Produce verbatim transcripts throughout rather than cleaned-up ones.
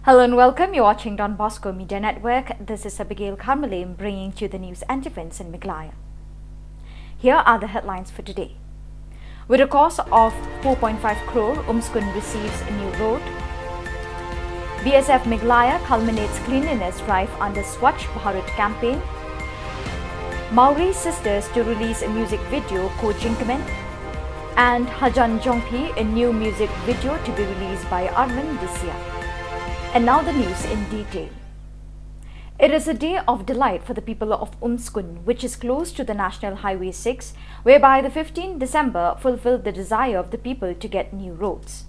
Hello and welcome. You're watching Don Bosco Media Network. This is Abigail Karmalim bringing to you the news and events in Meghalaya. Here are the headlines for today. With a cost of four point five crore, Umskun receives a new road. B S F Meghalaya culminates cleanliness drive under Swachh Bharat campaign. Mawri sisters to release a music video, Ko Jingkmen. And Hajan Jongphi, a new music video to be released by Armin this year. And now the news in detail. It is a day of delight for the people of Umskun, which is close to the National Highway six, whereby the fifteenth December fulfilled the desire of the people to get new roads.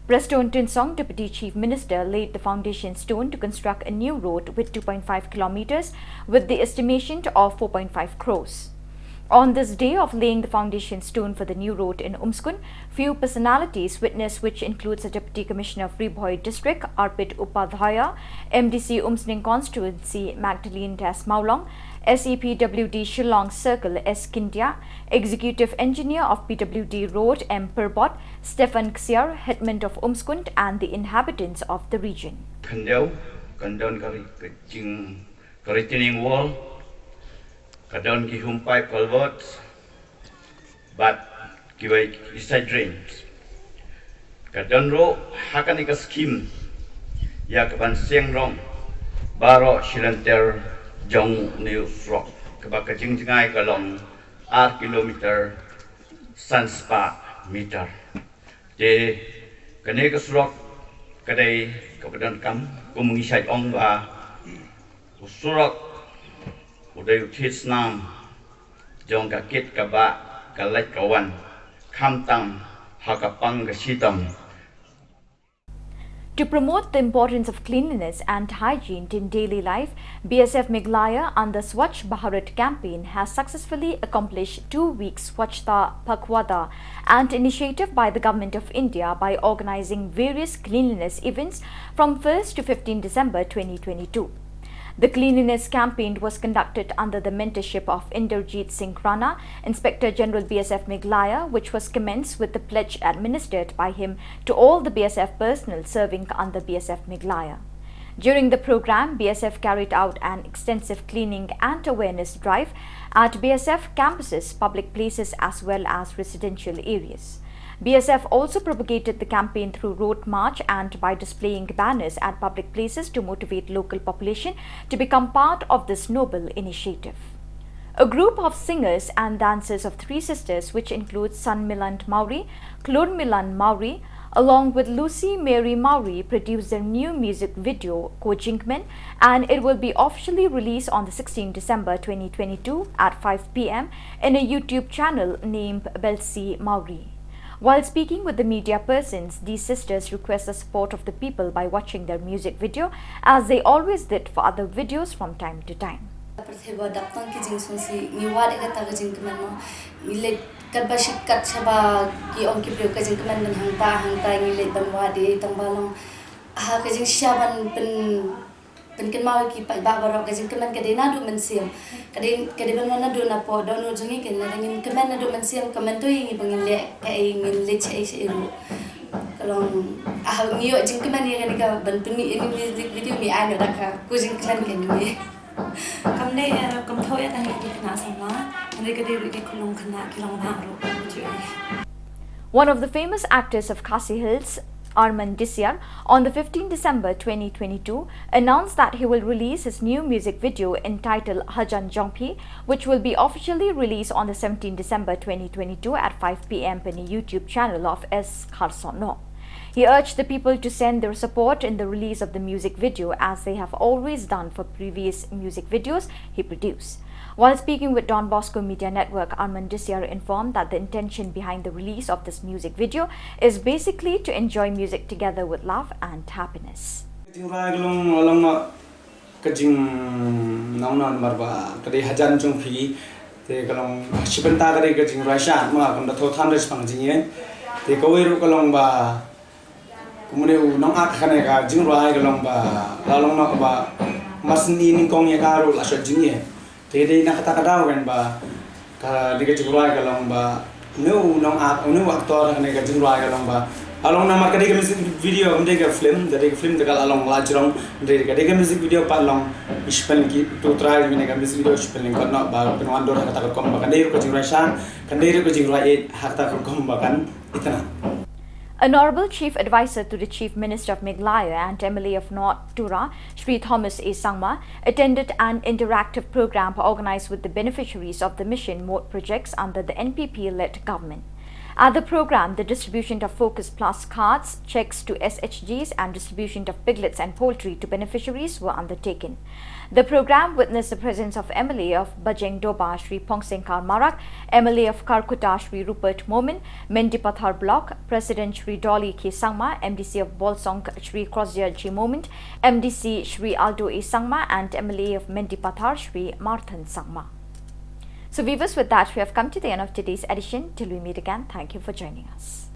Prestone Tynsong, Deputy Chief Minister, laid the foundation stone to construct a new road with two point five kilometers, with the estimation of four point five crores. On this day of laying the foundation stone for the new road in Umskun, few personalities witnessed, which includes the Deputy Commissioner of Ri Bhoi District, Arpit Upadhyaya, M D C Umsning Constituency, Magdalene Das Mawlong, S E P W D Shillong Circle, S Scindia, Executive Engineer of P W D Road, M Pyrbot, Stephen Ksiar, Headman of Umskun, and the inhabitants of the region. Khyndiat, kan don ka ri-, ka jing, ka retaining wall, ka don ki home pipe culverts, bad kiwei ki side drains. Ka don ruh ha kane ka scheme ïa ka ban seng rong baroh shilynter jong une u surok, kaba ka jingjngai ka long ar kilometer san spah meter. Te kane ka surok ka dei kaba donkam, kum ngi shait ong ba u surok u dei u thied snam jong ka kit ka bah, ka leit ka wan, khamtam ha ka pang ka shitom. To promote the importance of cleanliness and hygiene in daily life, B S F Meghalaya under Swachh Bharat campaign has successfully accomplished two weeks Swachhata Pakhwada, an initiative by the Government of India by organizing various cleanliness events from first to fifteenth December twenty twenty-two. The cleanliness campaign was conducted under the mentorship of Inderjeet Singh Rana, Inspector General B S F Meghalaya, which was commenced with the pledge administered by him to all the B S F personnel serving under B S F Meghalaya. During the program, B S F carried out an extensive cleaning and awareness drive at B S F campuses, public places as well as residential areas. B S F also propagated the campaign through road march and by displaying banners at public places to motivate local population to become part of this noble initiative. A group of singers and dancers of three sisters, which includes Sanmilan Mawri, Klurmilan Mawri, along with Lucy Mary Mawri, produced their new music video, Ko Jingkmen, and it will be officially released on the sixteenth December twenty twenty-two at five p m in a YouTube channel named Belsi Mawri. While speaking with the media persons, these sisters request the support of the people by watching their music video, as they always did for other videos from time to time. Pyrthei ba dap tang ki jingsngewsih, ngi wad ïa kata ka jingkmen mo. Ngi leit katba shit kat shaba ki ong ki briew ka jingkmen ban hangta hangta, ngi leit ban wad ïa i tang ba long ha ka jingshisha ban pyn pynkynmaw ïa ki paidbah baroh, ka jingkmen ka dei naduh mynsiem. Ka dei, ka dei ban wan naduh napoh dohnud jong ngi, kane lada ngim kmen naduh mynsiem, ka mynta ïa ngi ba ngin leh kaei, ngin leit shaei shaei ruh. Ka long, ah, ngi ïoh jingkmen ïa kane ka ban pynmih ïa kane ka music video, ngi ai noh da ka, ko jingkmen ka ngi. Kam dei, eh, kam thoh ïa tang ïa ki khynnah samla, hynrei ka dei ruh ki khunlung khynnah ki long bah ruh, ka jingkmen. One of the famous actors of Khasi Hills, Arman Disiar, on the fifteenth December twenty twenty-two, announced that he will release his new music video entitled Hajan Jongphi, which will be officially released on the seventeenth December twenty twenty-two at five p m on the YouTube channel of S Kharsono. He urged the people to send their support in the release of the music video, as they have always done for previous music videos he produced. While speaking with Don Bosco Media Network, Arman Disiar informed that the intention behind the release of this music video is basically to enjoy music together with love and happiness. Ka jingrwai ka long, long ma ka jing nong nong mar ba ka dei Hajan Jongphi, te ka long shi bynta ka dei ka jingrwai sha ma kam da thoh tham da shi pang jingïeit. Te kawei ruh ka long ba kumne u nong ak kane ka jingrwai ka long ba la long noh ba mar syn i nyngkong ïa ka ruh la shot jingïeit. Te dei na kata ka daw kan ba ka dei ka jingrwai ka long ba une u nong ak, une u actor kane ka jingrwai ka long ba Along namar ka dei ka music video kam dei ka film, ka dei ka film te ka la long la jrong, hynrei ka dei ka music video pat long, spelling ki tu trai mine ka music video spelling kot noh ba pynwan dur ha kata ka rukom ba kan dei ruh ka jingrwai sha, kan dei ruh ka jingrwai ïeit ha kata ka rukom ba kan itna. Honorable Chief Advisor to the Chief Minister of Meghalaya and M L A of North Tura, Shri Thomas A Sangma, attended an interactive program organized with the beneficiaries of the Mission Mode projects under the N P P-led government. At the program, the distribution of Focus Plus cards, checks to S H Gs, and distribution of piglets and poultry to beneficiaries were undertaken. The program witnessed the presence of M L A of Bajeng Doba, Shri Pongsengkar Marak, M L A of Kharkutta, Shri Rupert Momin, Mendipathar Block President Shri Dolly K Sangma, M D C of Bolsong, Shri Crozier J Momin, M D C Shri Aldo A Sangma, and M L A of Mendipathar, Shri Marthan Sangma. So, viewers, with that, we have come to the end of today's edition. Till we meet again, thank you for joining us.